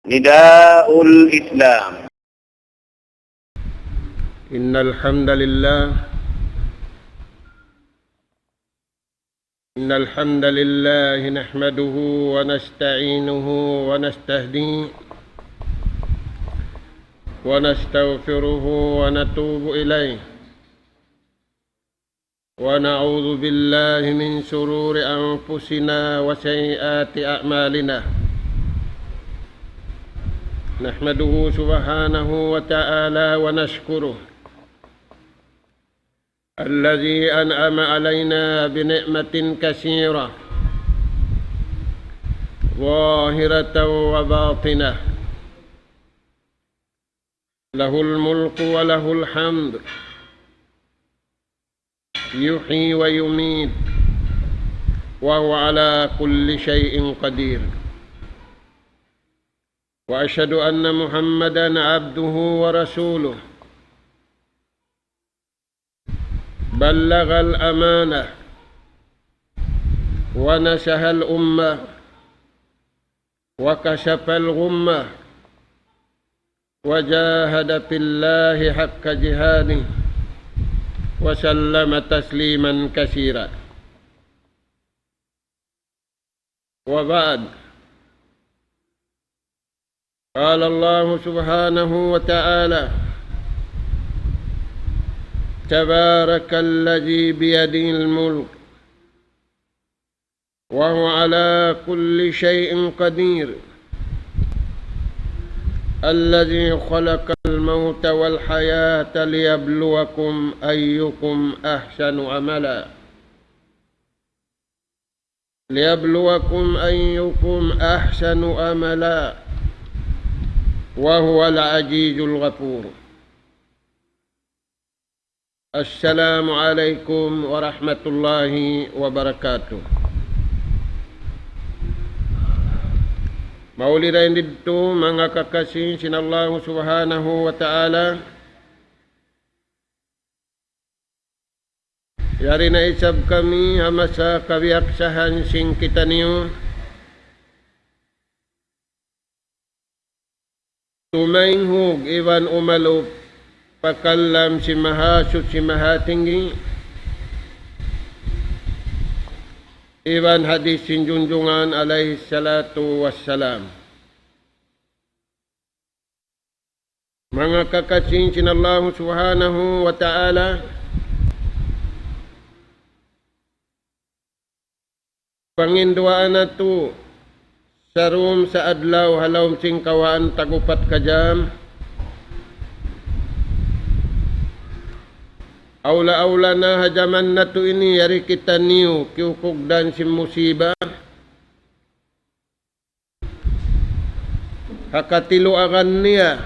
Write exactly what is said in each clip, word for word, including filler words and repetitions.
نداء الإسلام. إن الحمد لله، إن الحمد لله نحمده ونستعينه ونستهديه ونستغفره ونتوب إليه، ونعوذ بالله من شرور أنفسنا وسيئات أعمالنا. نحمده سبحانه وتعالى ونشكره الذي أنعم علينا بنعمة كثيرة ظاهرة وباطنة، له الملك وله الحمد، يحيي ويميت، وهو على كل شيء قدير. وأشهد أن محمدا عبده ورسوله، بلغ الأمانة ونصح الأمة وكشف الغمة وجاهد في الله حق جهاده وسلم تسليما كثيرا. وبعد، قال الله سبحانه وتعالى: تبارك الذي بيده الملك وهو على كل شيء قدير، الذي خلق الموت والحياة ليبلوكم أيكم أحسن عملا، ليبلوكم أيكم أحسن عملا، وهو العزيز الغفور. السلام عليكم ورحمة الله وبركاته. Mauli dayn didtu, manga kakasi sin Allahu Subhanahu wa Ta'ala. Yari na isab kami ha masa kabiyaksahan sin kitaniyu tumayhug iban umalup pa kalam sin Mahasuchi Mahatinggi, iban hadis sin Junjungan alayhi salatu wassalam. Manga kakasi sin Allahu Subhanahu wa Ta'ala, panginduwaa natu' sarum sa adlaw ha lawm sin kawhaan tag-upat ka jam. Awla-awla na ha jaman natu' ini, yari kitaniyu kiyukugdan sin musiba. Ha katiluagan niya,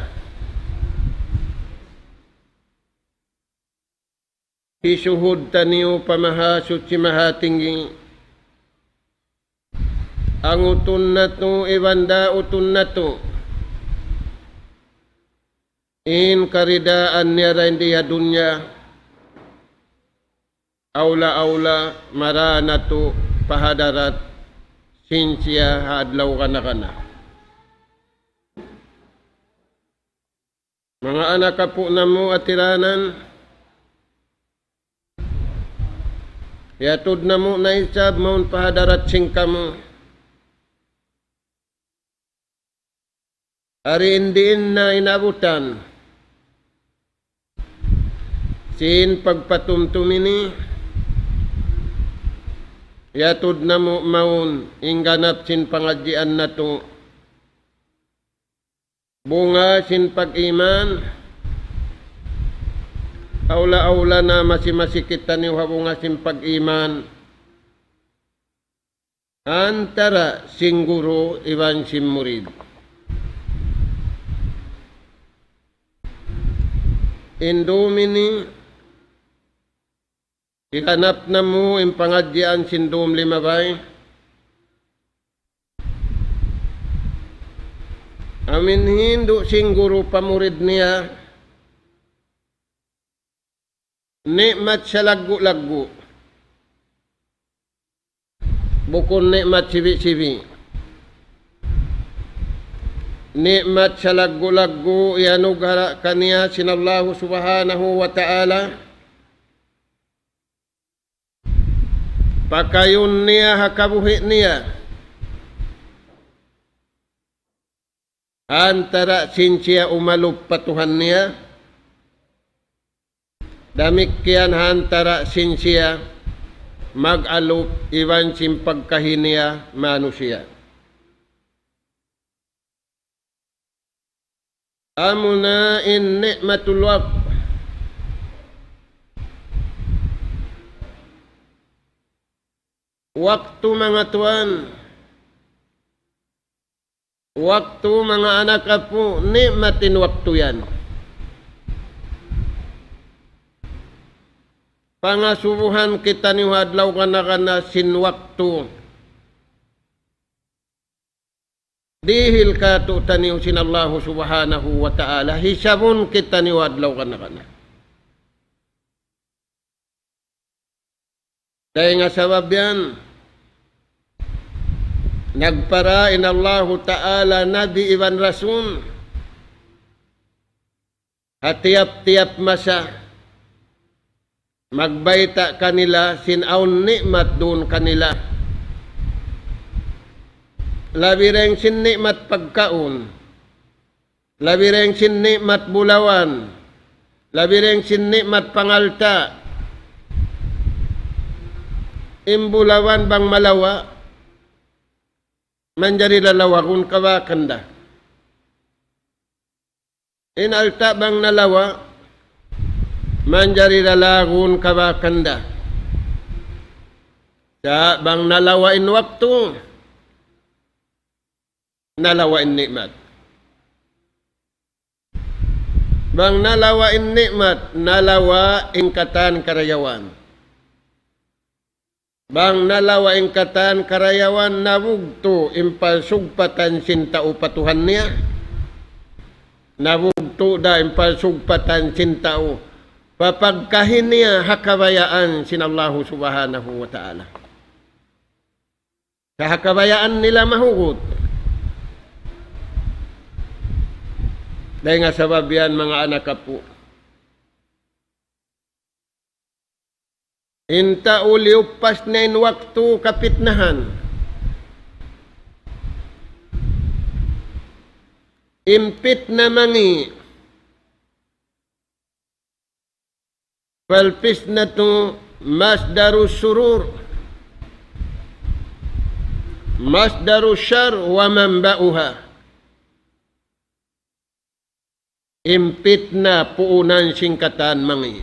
hisuhud taniyu pa Mahasuchi Mahatinggi. Angutun natu' iban dautun natu' in karidaan niya dayn di ha dunya. Awla-awla mara natu' pa hadarat sin siya ha adlaw kana-kana. Manga anak apu' namu' atiranan, hiyatud namu' na isab mawn pa hadarat sin kamu. Ari in diin na inabutan sin pagpatumtum ini, hiyatud namu' mawn in ganap sin pangadjian natu'. Bunga sin pag-iman, awla-awla na masi-masi kitaniyu ha bunga sin pag-iman antara sin guru iban sin murid. In dum ini, higanap namu' in pangadjian sin dum limabay. Amu in hindu' sin guru pa murid niya, ni'mat salaggu'-laggu'. Bukun ni'mat sibi'-sibi'. ni'mat salaggu'-laggu' iyanugara' kaniya sin Allahu Subhanahu wa Ta'ala. Pakayun niya ha kabuhi' niya. Antara' sin siya umalup pa Tuhan niya, damikkiyan antara' sin siya mag-alup iban sin pagkahi niya manusiya'. Amuna in ni'matul waqt. Waktu, manga tuwan. Waktu, manga anak apu', ni'mat in waktu yan. Pangasubuhan kitaniyu ha adlaw gana-gana sin waktu. Dihil kātu'niyu sin Allahu Subhanahu wa Ta'ala, hisabun kitaniyu adlaw gana-gana. Dayn ha sabab yan, nagpara in Allahu Ta'ala nabi iban rasul ha tiyap-tiyap masa, magbayta' kanila sin awn ni'mat duun kanila. Labi dayn sin ni'mat pagkaun, labi dayn sin ni'mat bulawan, labi dayn sin ni'mat pangalta'. In bulawan bang malawa', manjari lalawagun kabakan da. In alta' bang nalawa', manjari lalagun kabakan da. Sa' bang nalawa' in waktu, nalawa' in ni'mat. Bang nalawa' in ni'mat, nalawa' in katan karayawan. Bang nalawa' in katan karayawan, nabugtu' in pagsugpatan sin tau pa Tuhan niya. Nabugtu' da in pagsugpatan sin tau pa pagkahi niya ha kabayaan sin Allahu Subhanahu wa Ta'ala. Sa' ha kabayaan nila mahugut. Dayn ha sabab yan, manga anak apu', in tau liyupas niya in waktu kapitnahan. In pitna mangi'. فالفتنة مصدر الشرور، مصدر الشر ومنبعها. In pitna puunan sin katan mangi'.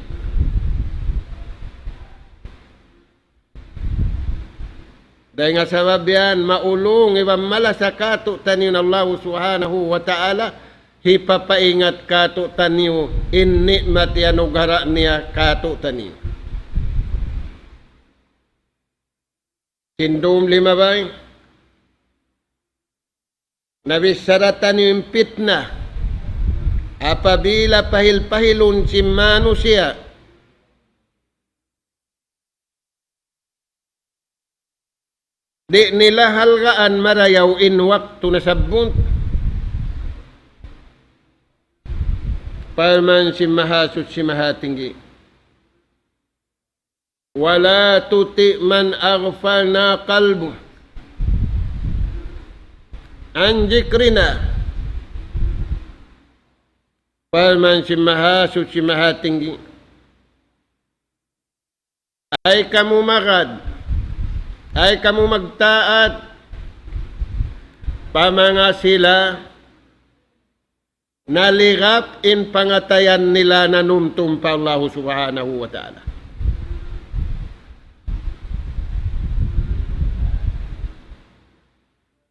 Dayn ha sabab yan, maulung iban malasa kātu'niyu in Allahu Subhanahu wa Ta'ala, hipapaingat kātu'niyu in ni'mat iyanugara' niya kātu'niyu. Sin dum limabay, nabichara taniyu in pitna, apabila pahil-pahilun sin manusiya', di' nila halgaan marayaw in waktu nasabbut. Parman sin Mahasuchi Mahatinggi, ولا تطع من أغفلنا قلبه عن ذكرنا. Parman sin Mahasuchi Mahatinggi, ayaw kamu magad, ayaw kamu magtaat pa manga sila naligap in pangatayan nila nanumtum pa Allahu Subhanahu wa Ta'ala.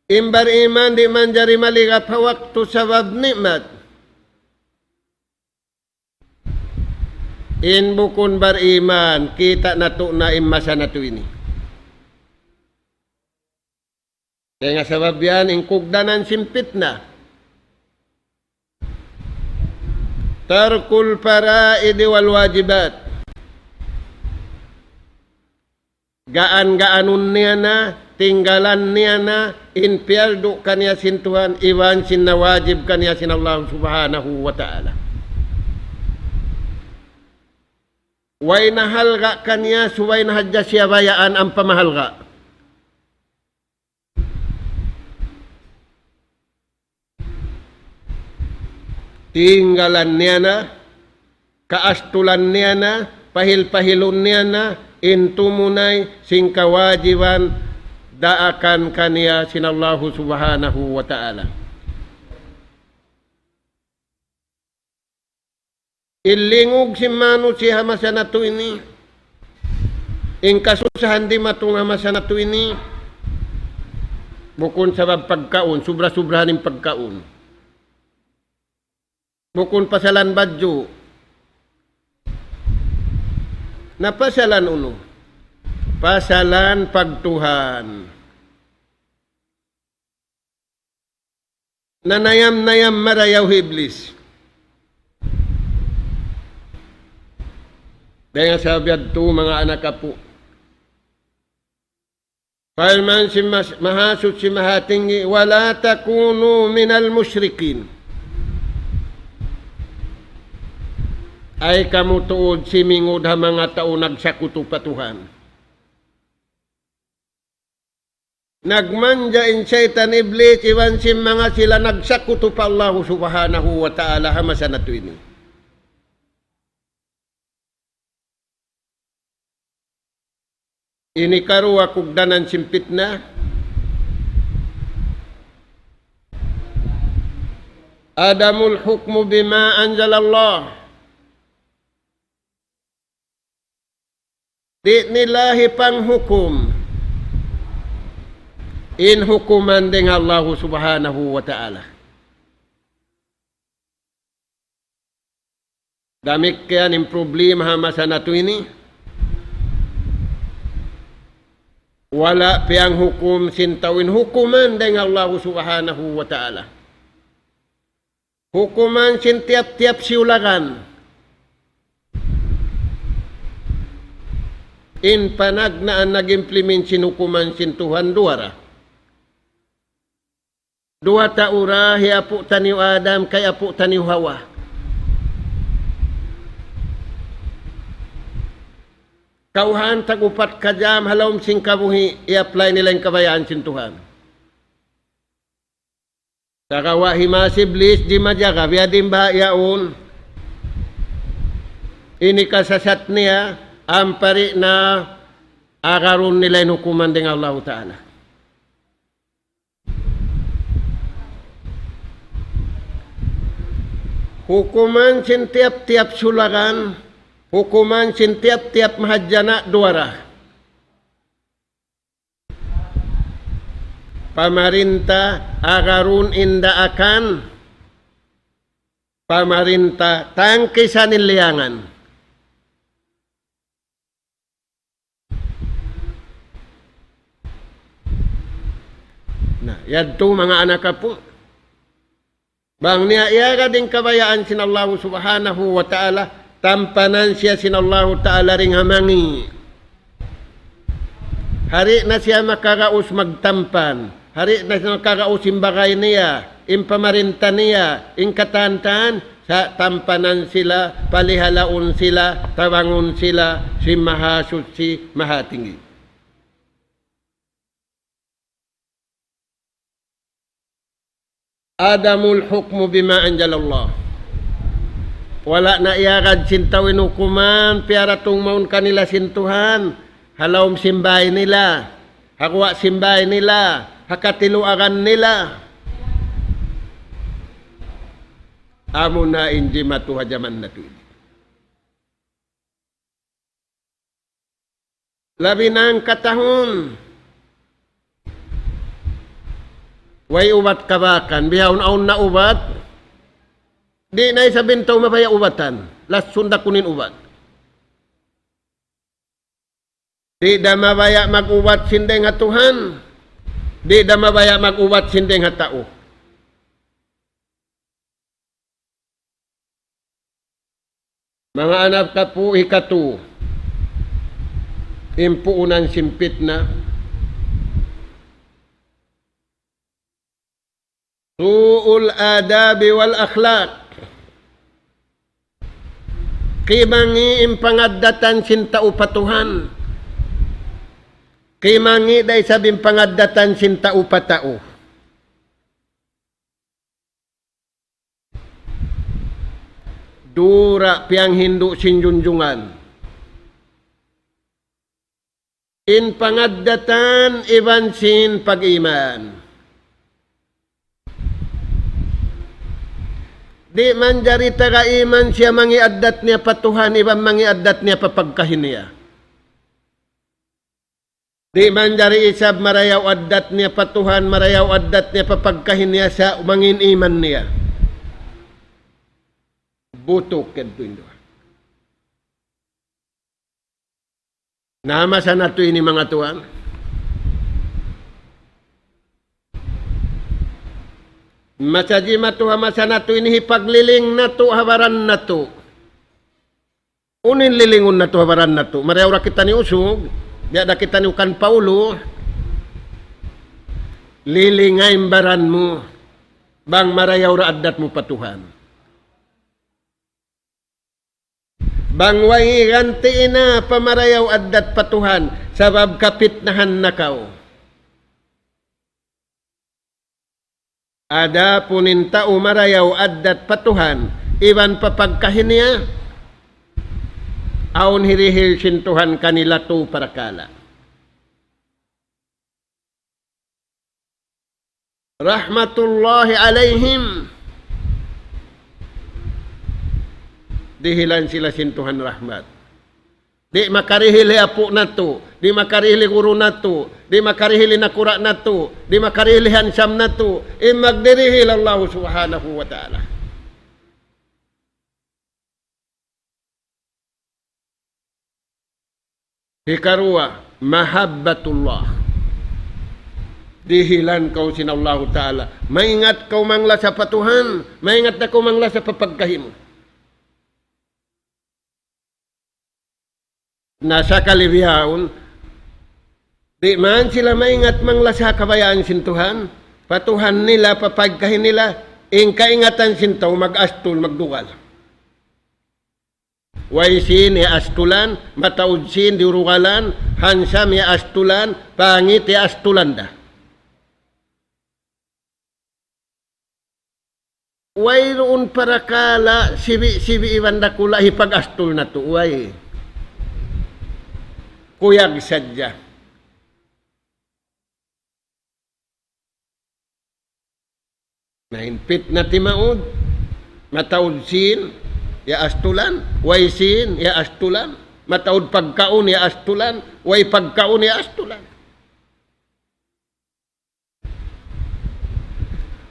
In bariman di' manjari maligap ha waktu sabab ni'mat. In bukun bariman, kita' natu' na in masa natu' ini. Dayn ha sabab yan, in kugdanan sin pitna. ترك الفرائض والواجبات. Gaan-gaanun niya na tinggalan niya na in piyardu kaniya sin Tuhan, iban sin nawajib kaniya sin Allah Subhanahu wa Ta'ala. Way na halga' kaniya, subay na hadja siya bayaan ampa mahalga'. Tinggalan niya na, kaastulan niya na, pahil-pahilun niya na, in tumunay sin kawajiban daakan kaniya sin Allahu Subhanahu wa Ta'ala. In lingug sin manusiya' ha masa natu' ini, in kasusahan dimatung ha masa natu' ini, bukun sabab pagkaun, subra-subrahan in pagkaun. Bukun pasalan badju'. Na pasalan unu? Pasalan pagtuhan. Nanayam-nayam marayaw hi Iblis. Dayn ha sabab yadtu, manga anak apu'. Parman sin Mas-, Mahasuchi Mahatinggi, ولا تكونوا من المشركين. Ayaw kamu tuud simingud ha manga tau nagsakutu pa Tuhan. Nagmanja in saytan Iblis iban sin manga sila nagsakutu pa Allahu Subhanahu wa Ta'ala ha masa natu' ini. Ini karuwa kugdanan sin pitna. عدم الحكم بما أنزل الله. Di' nila hipanghukum in hukuman dayn ha Allahu Subhanahu wa Ta'ala. Damikkiyan in problema ha masa natu' ini. Wala' piyanghukum sin tau in hukuman dayn ha Allahu Subhanahu wa Ta'ala. Hukuman sin tiyap-tiyap siyulagan. In panagnaan nag-implement sin hukuman sin Tuhan duwa ra. Duwa tau ra, hi apu' taniyu Adam, kay apu' taniyu Hawa. Kawhaan tag-upat ka jam ha lawm sin kabuhi', i-apply nila in kabayaan sin Tuhan. Sagawa' hi Mas Iblis di' majaga, biya' diin baha' yaun. Ini kasasat niya, ampa di' na agarun nila in hukuman dayn ha Allahu Ta'ala. Hukuman sin tiyap-tiyap sulagan, hukuman sin tiyap-tiyap mahadjana' duwa ra. Pamarinta agarun in daakan, pamarinta tangkisan in liyangan. Na, yadtu manga anak apu'. Bang niya iyagad in kabayaan sin Allahu Subhanahu wa Ta'ala, tampanan siya sin Allahu Ta'ala dayn ha mangi'. Di' na siya makagaus magtampan. Di' na siya makagaus in bagay niya, in pamarinta niya, in katan-katan, sa' tampanan sila, palihalaun sila, tabangun sila, sin Mahasuchi, Mahatinggi. عدم الحكم بما أنزل الله. Wala' na iyagad sin tau in hukuman, piyaratung mawn kanila sin Tuhan, ha lawm sin bāy nila, ha guwa' sin bāy nila, ha katiluagan nila. Amuna in jimatu ha jaman natu' ini. Labi na hangka tahun. Way ubat kabakan, bihaun awn na ubat. Di' na isab in tau mabaya' ubatan. Lasun da kunu' in ubat. Di' da mabaya' mag-ubat sin dayn ha Tuhan. Di' da mabaya' mag-ubat sin dayn ha tau. Manga anak apu', hikatu, in puunan sin pitna, سوء الآداب والأخلاق. Kimangi' in pangaddatan sin tau pa Tuhan. Kimangi' da isab in pangaddatan sin tau pa tau. Dura piyanghindu' sin junjungan. In pangaddatan iban sin pag-iman. Di' manjari taga iman siya mangi' addat niya pa Tuhan iban mangi' addat niya pa pagkahi niya. Di' manjari isab marayaw addat niya pa Tuhan, marayaw addat niya pa pagkahi niya sa' mangin iman niya. Butuk yadtu in duwa. Na masa natu' ini manga tuwan. Masa jimatu ha masa natu' ini hipagliling natu' ha baran natu'. Unu in lilingun natu' ha baran natu'? Marayaw da kitaniyu usug, biya' da kitaniyu kan Paulu, lilinga in baran mu, bang marayaw da addat mu pa Tuhan. Bang way ganti' na pa marayaw addat pa Tuhan, sabab kapitnahan na kaw. Adapun in tau marayaw addat pa Tuhan, iban pa pagkahi niya, awn hirihil sin Tuhan kanila tū parakala'. رحمة الله عليهم. Dihilan sila sin Tuhan rahmat. Di' makarihil hi apu' natu', di' makarihil hi guru natu', di' makarihil hi nakura' natu', di' makarihil hi hansam natu', in magdirihil Allah Subhanahu wa Ta'ala. Hikaruwa, mahabbatullah. Dihilan kaw sin Allahu Ta'ala. Maingat kaw manglasa pa Tuhan, maingat da kaw manglasa pa pagkahi mu. Na sakali bihaun, di' man sila maingat manglasa kabayaan sin Tuhan, pa Tuhan nila, pa pagkahi nila, in kaingatan sin tau mag-astul, magdugal. Way sīn, iyaastulan, mataud sīn, diyurugalan, hansam, iyaastulan, pangit, iyaastulan da. Wayruun parakala' sibi'-sibi' iban dakula' hipag-astul natu', way. Kuyag sadja. Na in pitna timaud, mataud sīn, iyaastulan, way sīn, iyaastulan, mataud pagkaun, iyaastulan, way pagkaun, iyaastulan.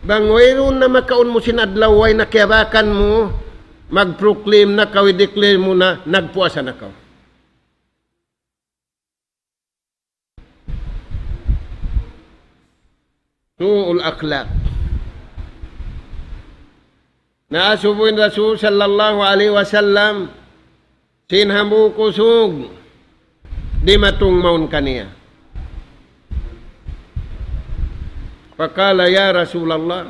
Bang wayruun na makaun mu sin adlaw, way na kiyabakan mu, mag-proclaim na kaw, i-declare mu na, nagpuasa na kaw. سوء الأخلاق. Na asubu in Rasul sallallahu alayhi wasallam, sin hambuuk usug, dimatung mawn kaniya. فقال: يا رسول الله،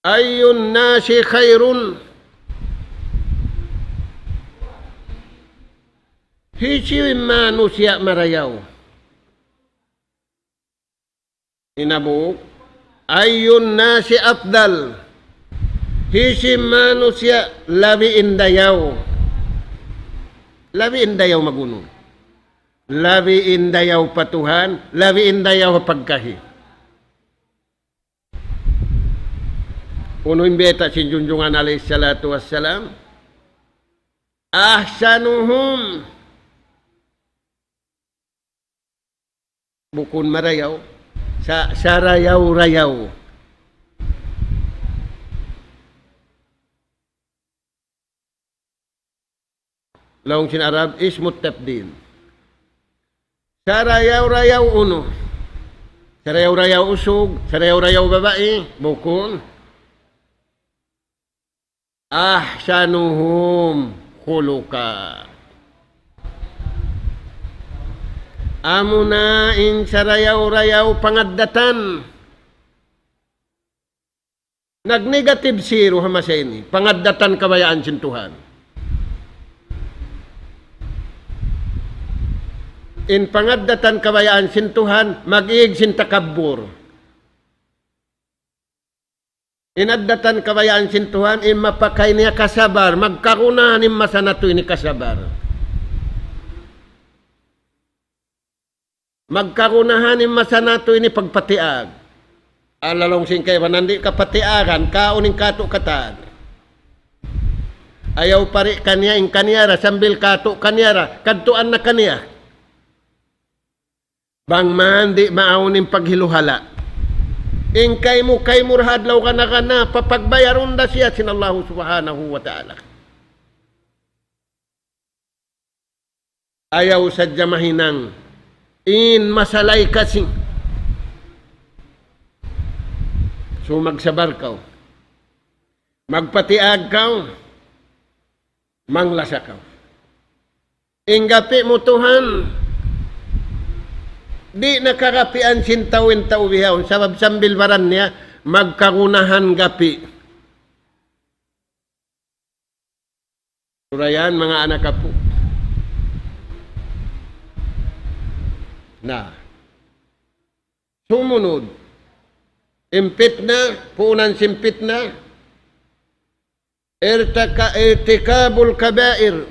أي الناس خير؟ Hisiyu in manusiya' marayaw? Hinabuuk, أي الناس أفضل؟ Hisiyu in manusiya' labi in dayaw? Labi in dayaw magunu. Labi in dayaw pa Tuhan, labi in dayaw ha pagkahi. Unu in bayta' sin Junjungan alayhi salatu wassalam? أحسنهم. Bukun marayaw. Sa-, sarayaw-rayaw. Laung sin Arab, ismu tafdil. Sarayaw-rayaw unu? Sarayaw-rayaw usug, sarayaw-rayaw babai, bukun. أحسنهم خلقا. Amuna in sarayaw-rayaw pangaddatan. Nag-negative zero ha masa ini. Pangaddatan kabayaan sin Tuhan. In pangaddatan kabayaan sin Tuhan, mag-ig sin takabbur. In addatan kabayaan sin Tuhan, in mapakay niya kasabar, magkagunahan in masa natu' ini kasabar. Magkagunahan in masa natu' ini pagpatiag. Alalong sin kaibanan di' kapatiagan, kaun in katu' katan. Ayaw pari kaniya, in kaniya ra, sambil katu' kaniya ra, kadtuan na kaniya. Bang man di' maawn in paghiluhala'. In kaymu, kaymu ra ha adlaw gana-gana, papagbayarun da siya sin Allahu Subhanahu wa Ta'ala. Ayaw sadja mahinang in masalay kasi. So, magsabar kaw. Magpatiag kaw. Manglasa kaw. In gapi' mu tuwan, di' na kagapian sin tau in tau bihaun, sabab sambil baran niya, magkagunahan gapi'. Surayan, manga anak apu'. Na. Sumunud. In pitna, puunan sin pitna, Irtika-, irtikabul kabair.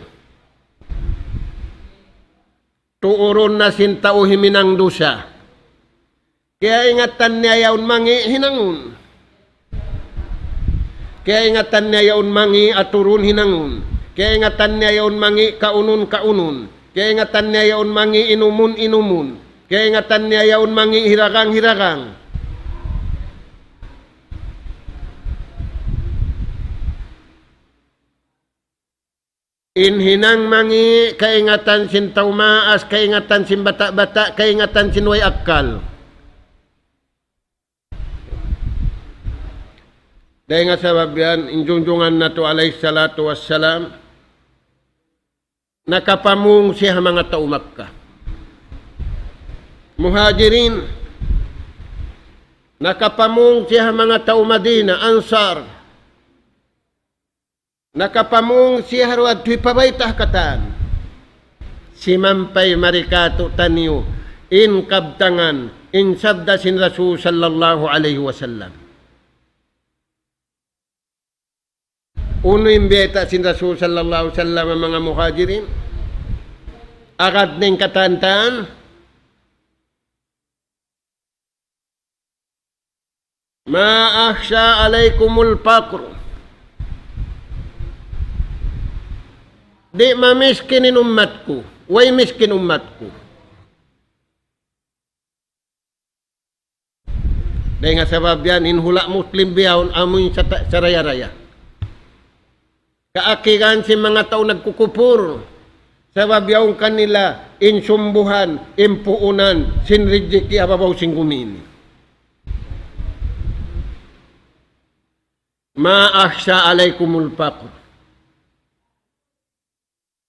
Tuurun na sin tau himinang dusa. Kiyaingatan niya yaun mangi' hinangun. Kiyaingatan niya yaun mangi' aturun hinangun. Kiyaingatan niya yaun mangi' kaunun-kaunun. Kiyaingatan niya yaun mangi' inumun-inumun. Kiyaingatan niya yaun mangi' hiragang-hiragang. In hinang mangi', kaingatan sin tau maas, kaingatan sin bata'-bata', kaingatan sin way akkal. Dayn ha sabab yan, in junjungan natu' alayhi salatu wassalam, nakapamung siya ha manga tau Makkah. Muhajirin, nakapamung siya ha manga tau Madina, Ansar. Nakapamung siya ha ruwa tuud hipabayta' katan. Simampay mari kātu'niyu in kabtangan, in sabda sin Rasul sallallahu alayhi wasallam. Unu in biyayta' sin Rasul sallallahu alayhi wasallam ha manga Muhajirin? Agad na in katan-katan. ما أخشى عليكم الفقر. Di' mamiskin in ummat ku. Way miskin ummat ku. Dayn ha sabab yan, in hula' Muslim bihaun amu in sata-, saraya-raya. Kaakiran sin manga tau nagkukupur. Sabab yaun kanila in sumbuhan, in puunan, sin rijiki' ha babaw sin gumi ini. ما أخشى عليكم الفقر.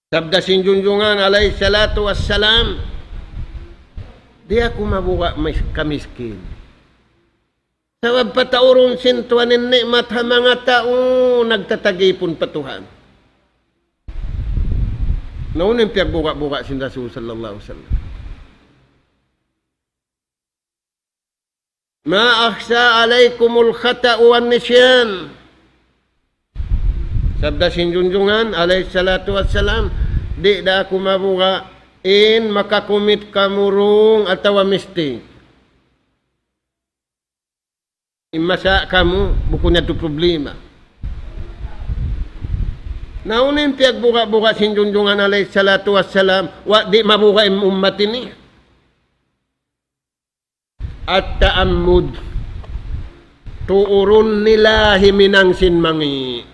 Sabda sin Junjungan alayhi salatu wassalam, di' aku mabuga' mis-, kamiskin. Sabab pataurun sin Tuhan in ni'mat ha manga tau nagtatagipun pa Tuhan. Na unu in piyagbuga'-buga' sin Rasul sallallahu alayhi wasallam? ما أخشى عليكم الخطأ والنسيان. Sabda sin Junjungan alayhi salatu wassalam, di' da aku mabuga' in makakumit kamu wrong atawa mistake. In masa kamu, bukun yadtu problema. Na unu in piyagbuga'-buga' sin Junjungan alayhi salatu wassalam, wa di' mabuga' in ummat ini? التعمد. Tuurun nila himinang sin mangi'.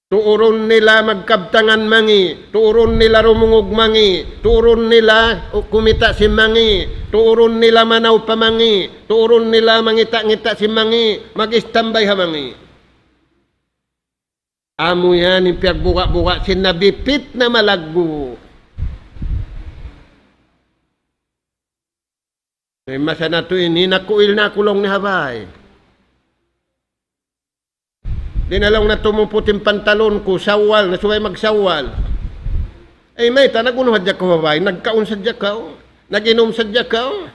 Tuurun nila magkabtangan mangi'. Tuurun nila rumungug mangi'. Tuurun nila kumita' sin mangi'. Tuurun nila manaw pa mangi'. Tuurun nila mangita'-ngita' sin mangi'. Mag-istambay ha mangi'. Amu yan in piyagbuga'-buga' sin Nabi, pitna malaggu'. In masa natu' ini, nakuil na aku laung niya ha bay. Di' na laung niya tumuput in pantalon ku, Sawwal, na subay mag-Sawwal. Ay, mayta', nag-unu hadja kaw ha bay, nagkaun sadja kaw, nag-inum sadja kaw.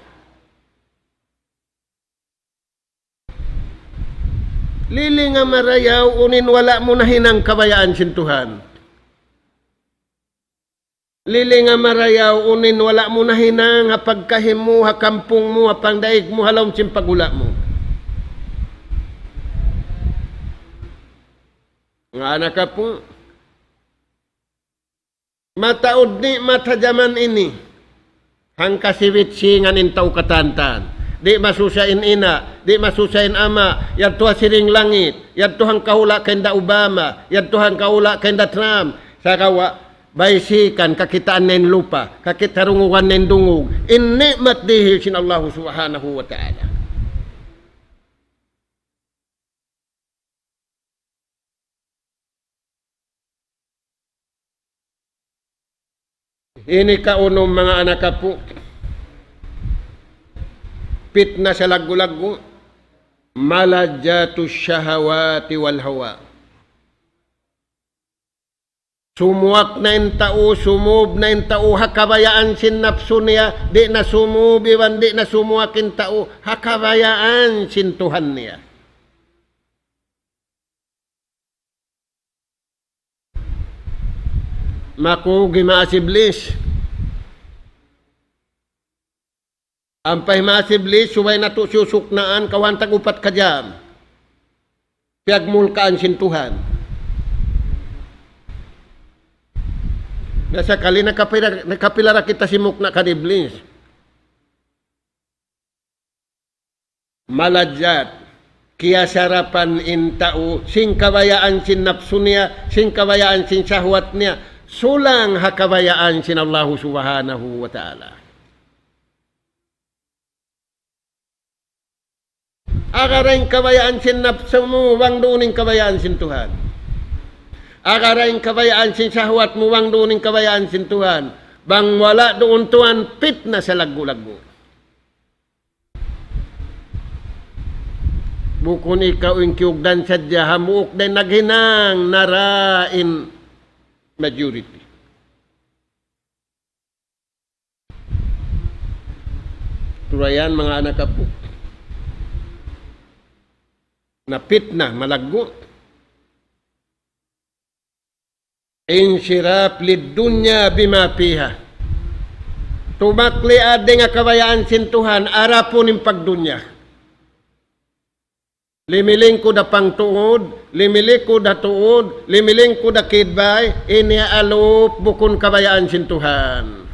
Lilinga marayaw, unu in wala' mu nahinang kabayaan sin Tuhan. Lilinga marayaw, unu in wala' mu nahinang ha pagkahi mu, ha kampung mu, ha pangdaig mu, ha lawm sin paghula' mu. Manga anak apu', mataud ni'mat ha jaman ini. Hangka siwit singan in tau katan-katan. Di' masusa in ina', di' masusa in ama', yadtu ha siring langit, yadtu hangka hula' kaynda Obama, yadtu hangka hula' kaynda Trump. Sagawa', baysikan, kakitaan na in lupa', kakitarungugan na in dungug. In ni'mat dihil sin Allahu Subhanahu wa Ta'ala. Ini kaunum manga anak apu'. Pitna salaggu'-laggu'. ملذات الشهوات والهوى. Sumuwak na in tau, sumūb na in tau ha kabayaan sin napsu niya, di' na sumūb iban di' na sumuwak in tau ha kabayaan sin Tuhan niya. Makug hi Maas Iblis. Ampa hi Maas Iblis, subay natu' siyusuknaan, kawhaan tag-upat ka jam. Piyagmulkaan sin Tuhan. Na sakali nakapila, nakapila ra kita simukna' kan Iblis. Malajat, kiyasarapan in tau, sin kabayaan sin napsu niya, sin kabayaan sin sahwat niya, sulang ha kabayaan sin Allahu Subhanahu wa Ta'ala. Agara in kabayaan sin napsu mu, bang duun in kabayaan sin Tuhan. Agara in kabayaan sin sahwat mu, bang duun in kabayaan sin Tuhan. Bang wala' duun tuwan, pitna salaggu'-laggu'. Bukun ikaw in kiyugdan sadja, hambuuk da in naghinang na ra in majority. Turayan, manga anak apu'. Na pitna, malaggu'. انصراف للدنيا بما فيها. Tumakliad dayn ha kabayaan sin Tuhan, arapun in pagdunya. Limilingkud ha pangtuud, limilingkud ha tuud, limilingkud ha kidbay, ini alup bukun kabayaan sin Tuhan.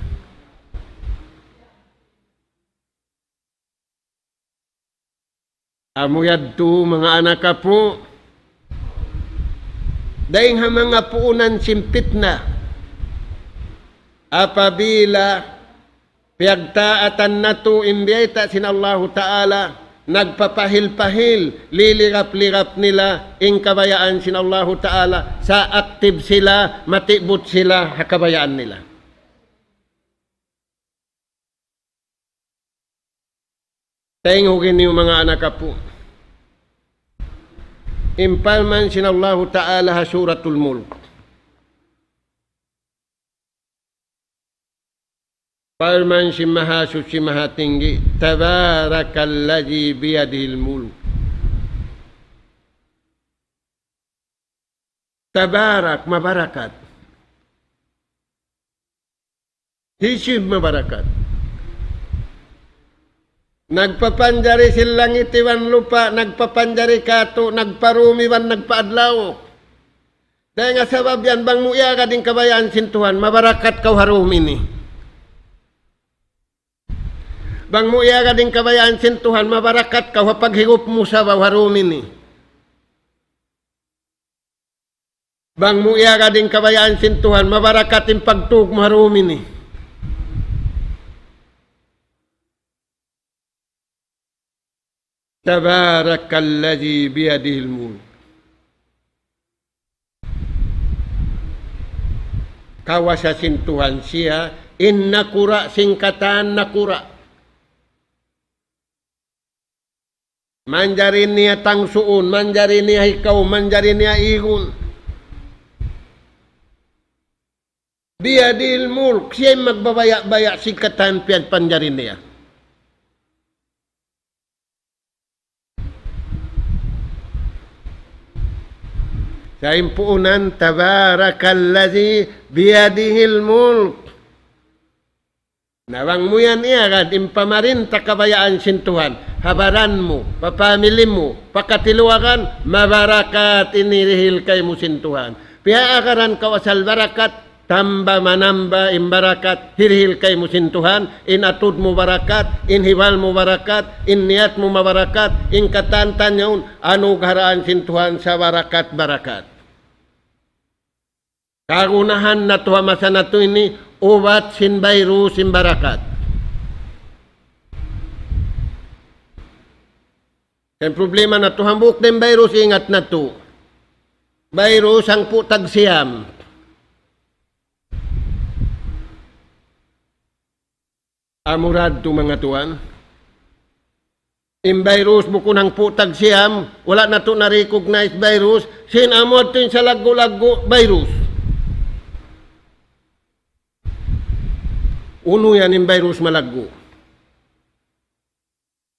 Amu yadtu, manga anak apu', dayn ha manga puunan sin pitna. Apabila piyagtaatan natu' in biyayta' sin Allahu Ta'ala, nagpapahil-pahil, lilirap-lirap nila in kabayaan sin Allahu Ta'ala, sa' active sila, matibut sila ha kabayaan nila. Tayngug niyu, manga anak apu'. In parman sin Allahu Ta'ala ha Suratul Mulk. Parman sin Mahasuchi Mahatinggi, تبارك الذي بيده الملك. Tabarak, mabarakat. Hisiyu in mabarakat? Nagpapanjari sin langit iban lupa', nagpapanjari kātu', nagparūm iban nagpaadlaw. Dayn ha sabab yan, bang mu iyagad in kabayaan sin Tuhan, mabarakat kaw ha dūm ini. Bang mu iyagad in kabayaan sin Tuhan, mabarakat kaw ha paghigup mu sabaw ha dūm ini. Bang mu iyagad in kabayaan sin Tuhan, mabarakat in pagtūg mu ha dūm ini. تبارك الذي بيده الملك. Kawasa sin Tuhan siya, in nakura' sin katan nakura'. Manjari niya tangsuun, manjari niya hikaun, manjari niya igun. بيده الملك, siya in magbabaya'-baya' sin katan piyagpanjari niya. Sa' in puunan, تبارك الذي بيده الملك. Na bang mu yan iyagad in pamarinta kabayaan sin Tuhan, ha baran mu, pa family mu, pa katiluagan, mabarakat in hirihil kaymu sin Tuhan. Piyaagaran kaw asal barakat, tamba manamba in barakat, hirihil kaymu sin Tuhan, in atud mu barakat, in hibal mu barakat, in niyat mu mabarakat, in katan-katan yaun, anugaraan sin Tuhan sa barakat-barakat. Kagunahan natu' ha masa natu' ini, ubat sin virus in barakat. In problema natu' hambuuk da in virus, ingat natu'. Virus hangpu' tag siyam. Amu ra yadtu manga tuwan. In virus bukun hangpu' tag siyam, wala' natu' na-recognize virus, sin amu yadtu in salaggu'-laggu' virus. Unu yan in virus malaggu'?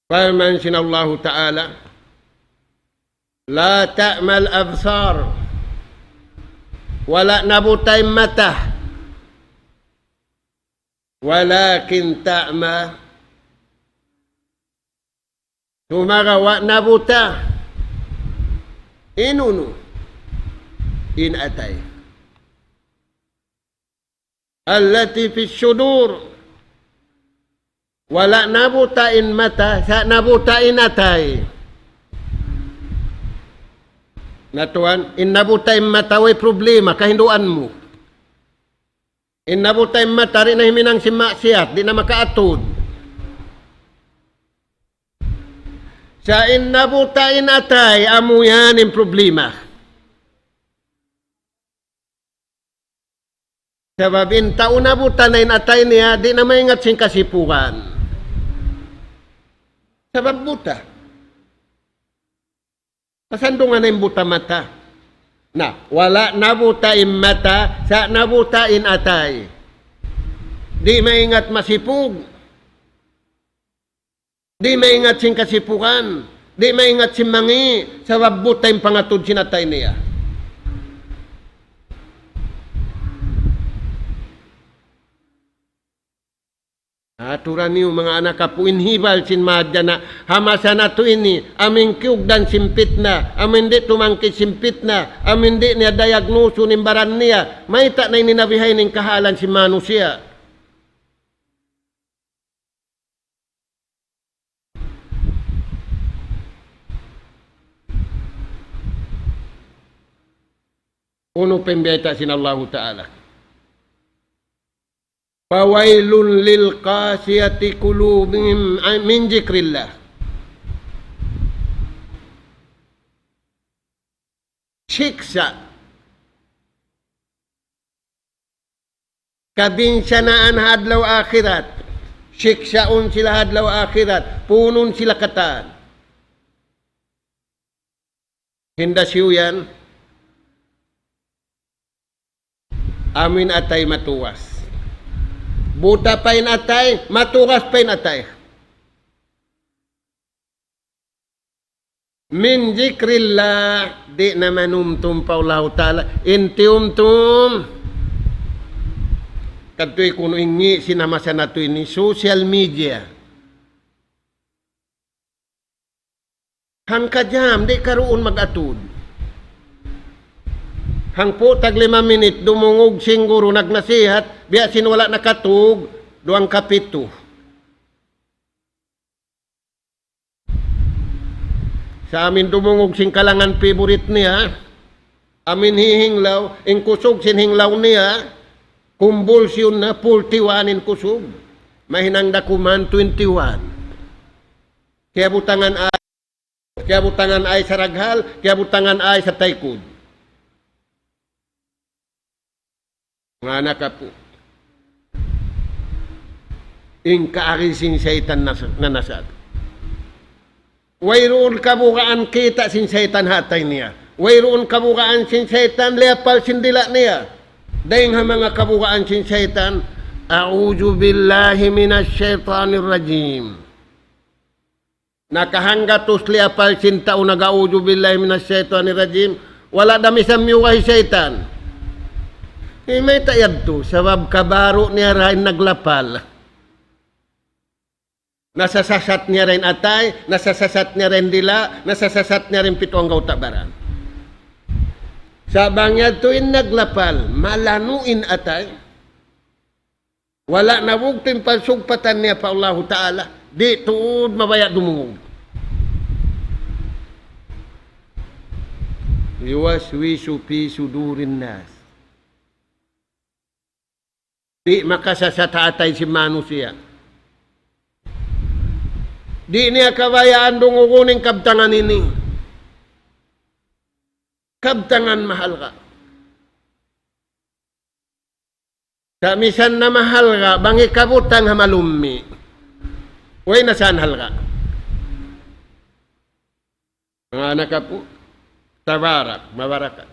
Parman sin Allahu Ta'ala, لا تعمى الأبصار, wala' nabuta' in mata. ولكن تعمى, sumagawa' nabuta'. In unu? In atay. التي في الصدور. Wala' nabuta' in mata, sa' nabuta' in atay. Na tuwan, in nabuta' in mata way problema, kahinduan mu. In nabuta' in mata, di' na himinang sin maksiyat, di' na makaatud. Sa' in nabuta' in atay, amu yan in problema. Sabab in tau nabuta' na in atay niya, di' na maingat sin kasipugan. Sabab buta. Pasal duun na in buta mata. Na, wala' nabuta' in mata, sa' nabuta' in atay. Di' maingat masipug. Di' maingat sin kasipugan. Di' maingat sin mangi', sabab buta in pangatud sin atay niya. Aturan niyu manga anak apu' in hibal sin mahadjana', ha masa natu' ini, amu in kiyugdan sin pitna, amu in di' tumangkid sin pitna, amu in di' niya diagnosun in baran niya, mayta' na ini na bihaini in kahalan sin manusiya'. Unu pa in biyayta' sin Allahu Ta'ala? فويل للقاسية قلوبهم من ذكر الله. Siksa'. Kabinsanaan ha adlaw akhirat. Siksaun sila ha adlaw akhirat. Punun sila katan. Hinda siyu yan. Amu in atay matugas. Buta pa in atay, matugas pa in atay. من ذكر الله, di' na manumtum pa Allahu Ta'ala. In tiyumtum, kadtu kunu' in ngi' sin ha masa natu' ini, social media. Hangka jam, di' karuun mag-atud. Hangpu' tag lima minit, dumungug sin guru nagnasihat, biya' sin wala' nakatug, duwang kapitu. Sa' amu in dumungug sin kalangan favorite niya, amu in hihinglaw, in kusug sin hinglaw niya, kumbulsyon na, forty-one in kusug. Mahinang dakuman, twenty-one. Kiyabutangan ay, kiyabutangan ay sa raghal, kiyabutangan ay sa taykud. Manga anak apu'. In kaagi sin saytan nas-, nanasag. Wayruun kabugaan kita' sin saytan ha atay niya. Wayruun kabugaan sin saytan liyapal sin dila' niya. Dayng ha manga kabugaan sin saytan, أعوذ بالله من الشيطان الرجيم. Nakahanggatus liyapal sin tau nag-أعوذ بالله من الشيطان الرجيم, wala' da misan miyuga hi saytan. Eh, mayta' yadtu, sabab kabaru' niya ra in naglapal. Nasasasat niya ra in atay, nasasasat niya ra in dila', nasasasat niya ra in pitu anggawta' baran. Sa' bang yadtu in naglapal, malanu' in atay. Wala' na bugtu in pagsugpatan niya pa Allahu Ta'ala. Di' tuud mabaya' dumungug. يوسوس في صدور الناس. Di' makasasat ha atay sin manusiya'. Di' niya kabayaan dungugun in kabtangan ini. Kabtangan mahalga'. Sa' misan na mahalga', bang hikabutang ha malummi'. Way na saan halga'. Manga anak apu', tabarak, mabarakat.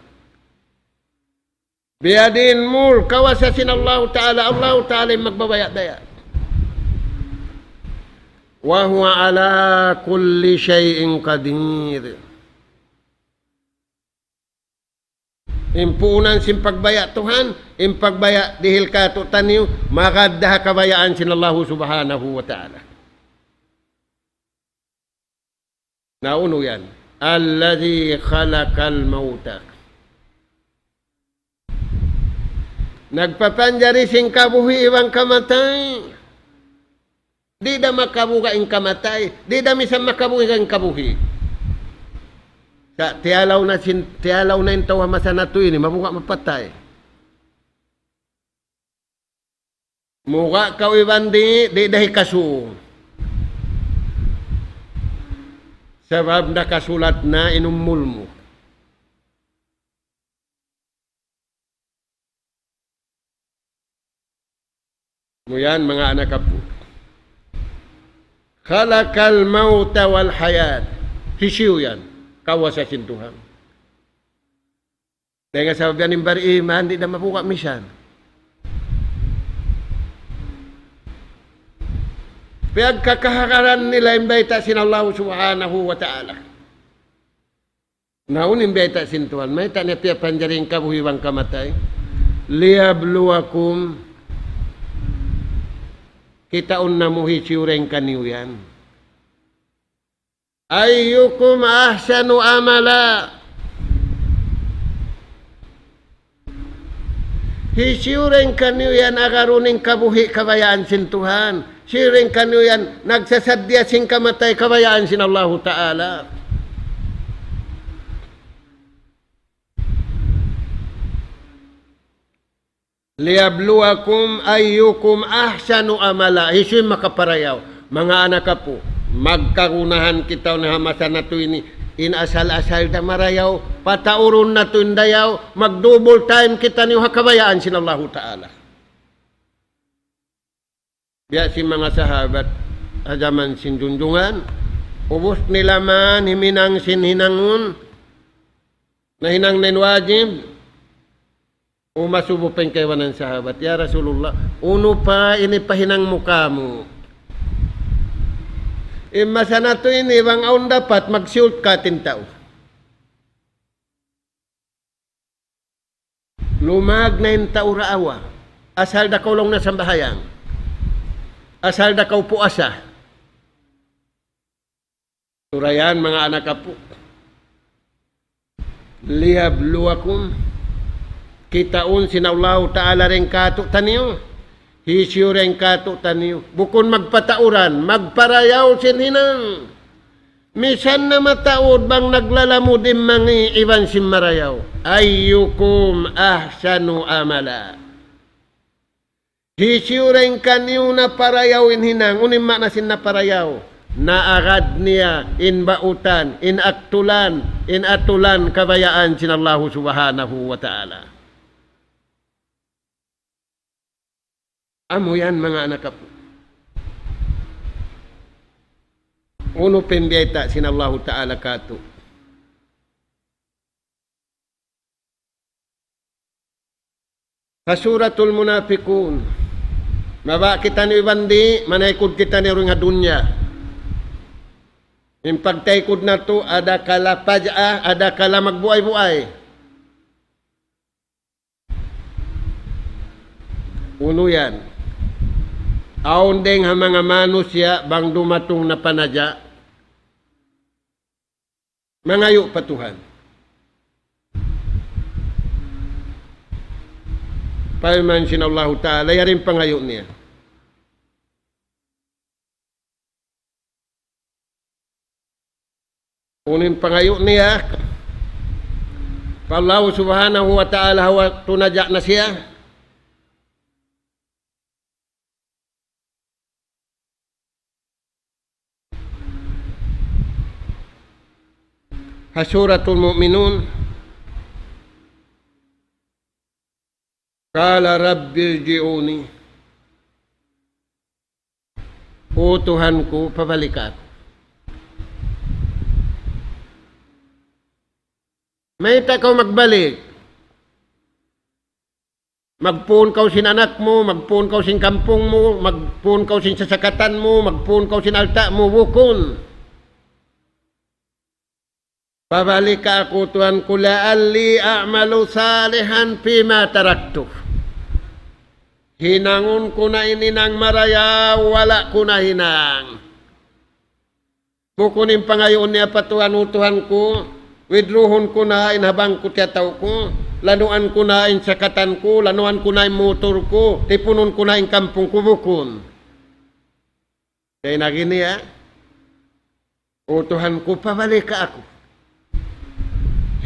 Biya' diin mul, kawasa sin Allahu Ta'ala, Allahu Ta'ala in magbabaya' daya. وهو على كل شيء قدير. In puunan sin pagbaya' Tuhan, in pagbaya' dihil kātu'niyu, magad da ha kabayaan sin Allahu Subhanahu wa Ta'ala. Na unu yan? الذي خلق الموت. Nagpapanjari sin kabuhi' iban kamatay. Di' da makabuga' in kamatay. Di' da misan makabuga' in kabuhi'. Sa' tiyalaw na sin, tiyalaw na in tau ha masa natu' ini, mabuga' mapatay. Muga' kaw iban di', di' da hikasūng. Sabab nakasulat na in umul mu. Amu yan, manga anak apu'. خلق الموت والحياة. Hisiyu yan? Kawasa sin Tuhan. Dayn ha sabab yan in bariman, di' da mabuga' misan. Piyagkakahagaran nila in bayta' sin Allahu Subhanahu wa Ta'ala. Na unu in bayta' sin Tuhan, mayta' niya piyapanjari in kabuhi' iban kamatay? ليبلوكم, kitaun namu' hisiyu dayn kaniyu yan. أيكم أحسن عملا. Hisiyu dayn kaniyu yan agarun in kabuhi' kabayaan sin Tuhan. Hisiyu dayn kaniyu yan nagsasaddiya sin kamatay kabayaan sin Allahu Ta'ala. ليبلوكم أيكم أحسن عملا. Hisiyu in makaparayaw? Manga anak apu', magkagunahan kita ha masa natu' ini, in asal-asal da marayaw, pataurun natu' in dayaw, mag-double time kitaniyu ha kabayaan sin Allahu Ta'ala. Biya' sin manga sahabat ha jaman sin junjungan, ubus nila man himinang sin hinangun, nahinang na in wajib, umasubu pa in kaibanan sahabat, "Ya Rasulullah, unu pa in hipahinang mu kāmu'? In masa natu' ini bang awn dapat mag-shortcut in tau." Lumag na in tau raawa. Asal da kaw laung niya sambahayang. Asal da kaw puasa. Surayan, manga anak apu'. ليبلوكم. Kitaun sin Allahu Ta'ala dayn kātu'niyu. Hisiyu dayn kātu'niyu. Bukun magpatauran, magparayaw sin hinang. Misan na mataud bang naglalamud in mangi' iban sin marayaw. أيكم أحسن عملا. Hisiyu dayn kaniyu naparayaw in hinang, unu in maana sin naparayaw? Naagad niya in bautan, in aktulan, in atulan kabayaan sin Allahu Subhanahu wa Ta'ala. Amu yan, manga anak apu'. Unu pa in biyayta' sin Allahu Ta'ala kātu'? Ha Suratul Munafiqun. Mabaya' kitaniyu iban di', manaykud kitaniyu duun ha dunya. In pagtaykud natu', adakala pajaa, adakala magbuay-buay. Unu yan? Awn dayng ha manga manusiya' bang dumatung na panaja', mangayu' pa Tuhan. Parman sin Allahu Ta'ala, yari in pangayu' niya. Unu in pangayu' niya pa Allah Subhanahu wa Ta'ala, ha waktu naja' na siya? Ha Suratul Mu'minun, قال رب ارجعون. O Tuhan ku, pabalika aku. Mayta' kaw magbalik? Magpun kaw sin anak mu, magpun kaw sin kampung mu, magpun kaw sin sasakatan mu, magpun kaw sin alta' mu, bukun. Pabalika aku, Tuhan ku, لعلي أعمل صالحا فيما تركت. Hinangun ku na in hinang marayaw, wala' ku na hinang. Bukun in pangayuun niya pa Tuhan, "O Tuhan ku, withdrawhun ku na in ha bangko tiyataw ku, lanuan ku na in sakatan ku, lanuan ku na in mutur ku, tipunun ku na in kampung ku," bukun. Kay nagini, ha? "O Tuhan ku, pabalika aku.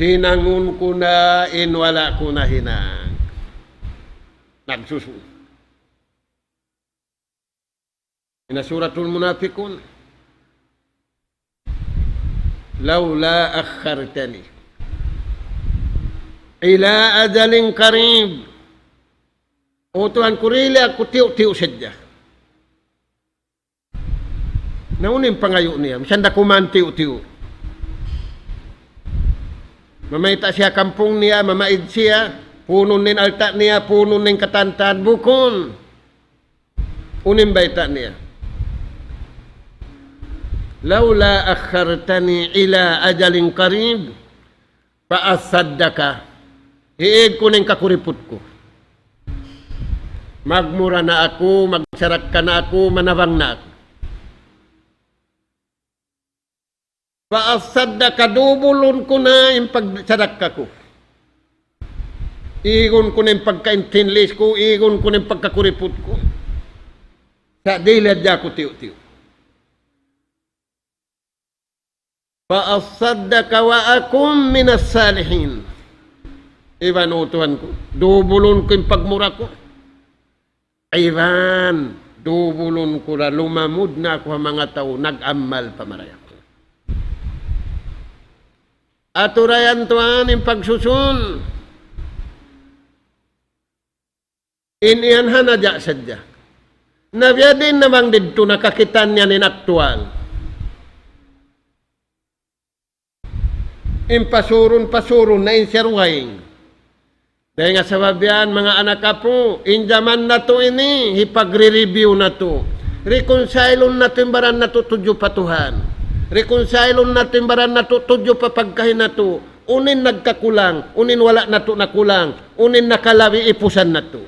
Hinangun ku na in wala' ku na hinang." Nagsusu. In ha Suratul Munafiqun, لولا أخرتني إلى أجل قريب. O Tuhan ku, dihili aku tiyu'-tiyu' sadja. Na unu in pangayu' niya, misan da kuman tiyu'-tiyu'. Mamayta' siya kampung niya, mamaid siya, punun in alta' niya, punun in katan-katan, bukun. Unu in bayta' niya? لولا أخرتني إلى أجل قريب فأصدق. Hiig ku na in kakuriput ku. Magmura na aku, magsarakka na aku, manabang na aku. فأصدق, dubulun ku na in pagsarakka ku. Igun ku na in pagka-stainless ku, igun ku na in pagkakuriput ku. Sa' dihili hadja aku tiyu'-tiyu'. فأصدق وأكن من الصالحين. Iban, O Tuhan ku, dubulun ku in pagmura ku. Iban, dubulun ku da, lumamud na aku ha manga tau nag-amal pa marayaw. Aturayan tuwan in pagsusun. In yan ha naja' sadja. Na biya' diin na bang didtu nakakitaan niya in aktuwal. In pasurun-pasurun na in siya dugaing. Dayn ha sabab yan, manga anak apu', in jaman natu' ini, hipagre-review natu'. Reconcile-un natu' in baran natu' tudju pa Tuhan. Reconcile-un natu' in baran natu' tudju pa pagkahi natu'. Unu in nagkakulang, unu in wala' natu' nakulang, unu in nakalabi ipusan natu'.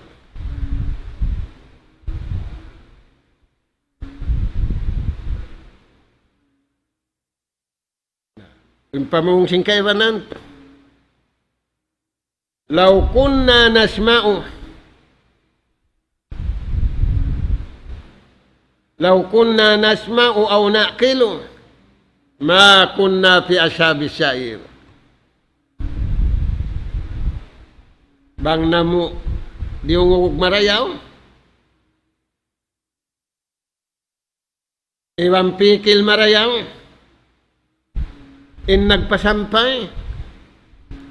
In pamung sin kaibanan, لو كنا نسمع، لو كنا نسمع أو نعقل ما كنا في أصحاب السعير. Bang namu' diyungug marayaw, iban pikil marayaw, in nagpasampay,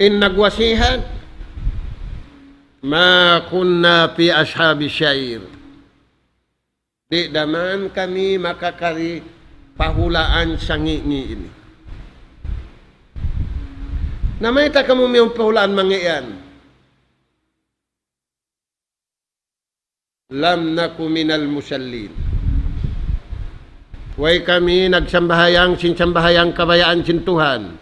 in nagwasihat, ما كنا في أصحاب السعير. Di' da man kami makakari pahulaan sangi'-ngi' ini. Na mayta' kamu miyawn pahulaan mangi' yan? لم نك من المصلين. Way kami nagsambahayang sin sambahayang kabayaan sin Tuhan.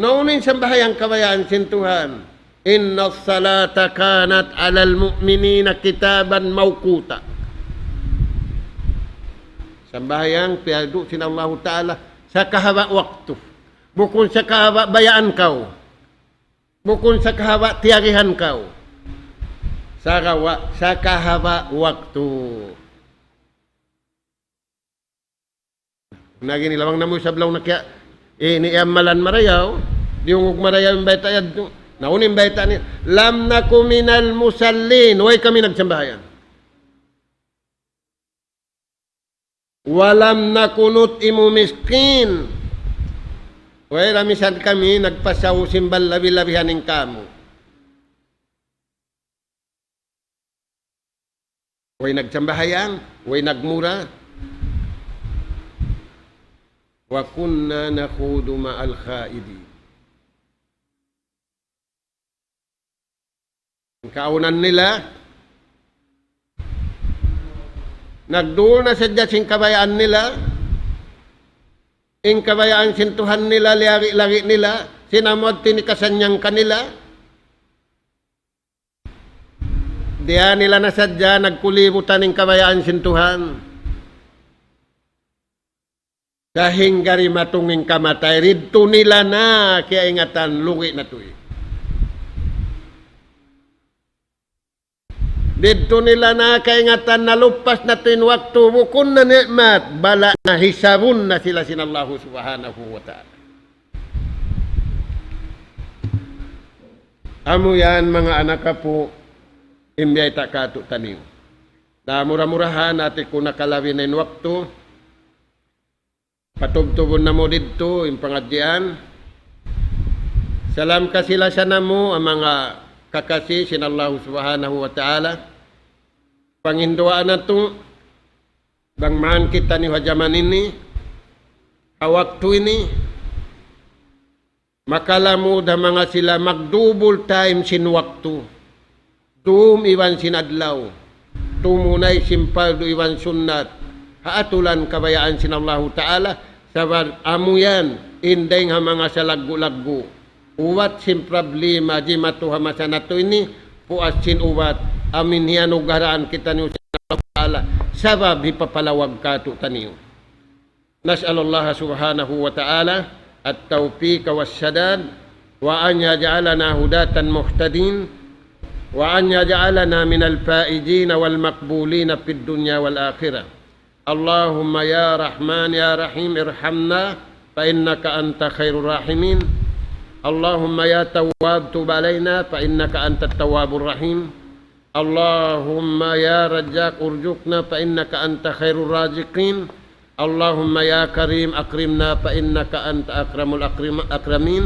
Na unu in sambahayang kabayaan sin Tuhan? إن الصلاة كانت على المؤمنين كتابا موقوتا. Sambahayang piyadu' sin Allahu Ta'ala sakahaba' waktu. Bukun sakahaba' bayaan kaw. Bukun sakahaba' tiyarihan kaw. Sarawa' sakahaba' waktu. Na gini lawang namu' sablaw na kiya, ini amalan marayaw, diyungug marayaw in bayta' yadtu. Na unu in bayta' niya, لم نك من المصلين, way kami nagsambahayang. ولم نك نطعم المسكين. Way da misan kami nagpasaw sin balabi-labihan in kamu. Way nagsambahayang, way nagmura. وكنا نخوض مع الخائضين. In kaawnan nila, nagdul na sadja sin kabayaan nila, in kabayaan sin Tuhan nila, liyari-lari nila, sin amu tinikasan niya kanila. Diya nila na sadja nagkulibutan in kabayaan sin Tuhan. Sahingga dimatung in kamatay, didtu nila na kiyaingatan, lugi' na tuud. Didtu nila na kaingatan, nalupas na tuud in waktu, bukun na ni'mat, bala' na, hisabun na sila sin Allahu Subhanahu wa Ta'ala. Amu yan, manga anak apu', in biyayta' kātu'niyu. Na mura-murahan, hati ku nakalabi na in waktu, patubtubun namu' didtu in pangadjian. Salam kasi-lasa namu' ha manga kakasi sin Allahu Subhanahu wa Ta'ala. Panginduwaa natu', bang man kitaniyu ha jaman ini, ha waktu ini, makalamud ha manga sila mag-double time sin waktu. Dūm iban sin adlaw. Tumunay sin pardu iban sunnat. Ha atulan kabayaan sin Allahu Ta'ala. Sabab amu yan, in dayng ha manga salaggu'-laggu'. Ubat sin problema jimatu ha masa natu' ini, puas sin ubat, amu in hiyanugaraan kitaniyu sin Allahu Ta'ala. Sabab hipapalawag kātu'niyu. نسأل الله سبحانه وتعالى التوفيق والسداد، وأن يجعلنا هداة مهتدين، وأن يجعلنا من الفائزين والمقبولين في الدنيا والآخرة. اللهم يا رحمن يا رحيم ارحمنا فإنك أنت خير الراحمين. اللهم يا تواب تب علينا فإنك أنت التواب الرحيم. اللهم يا رزاق ارزقنا فإنك أنت خير الرازقين. اللهم يا كريم أكرمنا فإنك أنت أكرم الأكرم-، الأكرمين.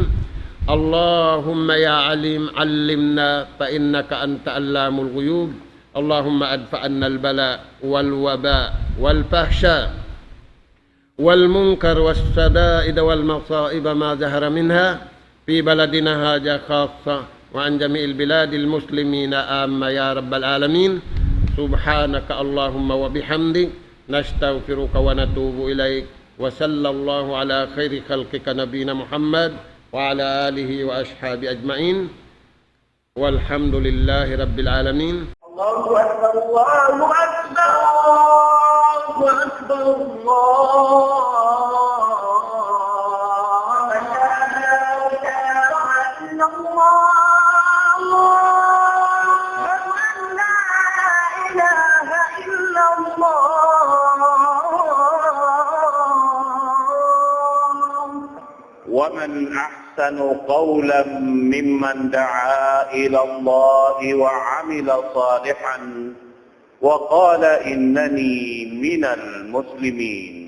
اللهم يا عليم علمنا فإنك أنت علام الغيوب. اللهم ادفع عنا البلاء والوباء والفحشاء والمنكر والشدائد والمصائب ما ظهر منها في بلدنا هذا خاصة وعن جميع البلاد المسلمين عامة يا رب العالمين. سبحانك اللهم وبحمدك، نستغفرك ونتوب إليك. وصلى الله على خير خلقك نبينا محمد وعلى آله وأصحابه أجمعين. والحمد لله رب العالمين. الله أكبر، الله أكبر، الله أكبر، الله أكبر. لا إله إلا الله. ومن أحسن قولا ممن دعا إلى الله وعمل صالحا وقال إنني من المسلمين.